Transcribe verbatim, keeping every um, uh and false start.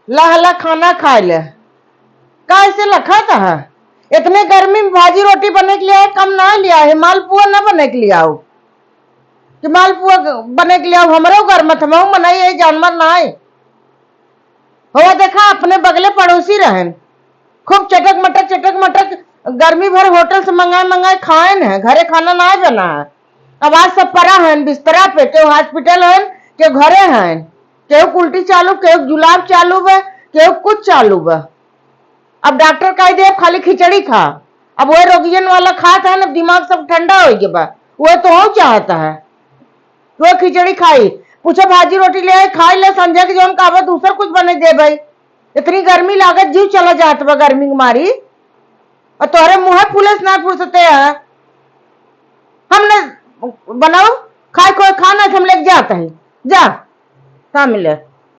ला, ला, खाना खाए ले। काहे से लखत है? इतने गर्मी में भाजी रोटी बने के लिए आए, कम ना लिया है, मालपुआ ना बने के लिए आओ कि मालपुआ बने के लिए आओ। हमरो घर में थमाऊ मनाई, ये जानवर ना आए। हो देखा, अपने बगले पड़ोसी रहन, खूब चटक मटक, चटक मटक, गर्मी भर होटल से मंगाए मंगाए खाएन है, घरे खाना ना बना है। अब आज सब परा हन बिस्तरा पे, केहू हॉस्पिटल हन, केहू घरे हन, केहू उल्टी चालू, केहू जुलाब चालू बा, केहू कुछ चालू बा। अब डॉक्टर कह दे, "अब खाली खिचड़ी खा।" अब वह रोगियन वाला खात है ना, दिमाग सब ठंडा हो गया बा, वह तो हो चाहता है, वह खिचड़ी खाई। पूछो, "भाजी रोटी ले आई, खाई ले, संझा के जौन कहबा दूसर कुछ बने दे भाई।" इतनी गर्मी लागत, जीव चला जात बा गर्मी के मारी, और तोहरे मुँह फूले से ना फुर्सते है। हमने बनाओ, खाए कोई खाना हम लेके जाते हैं, जा, काम ले।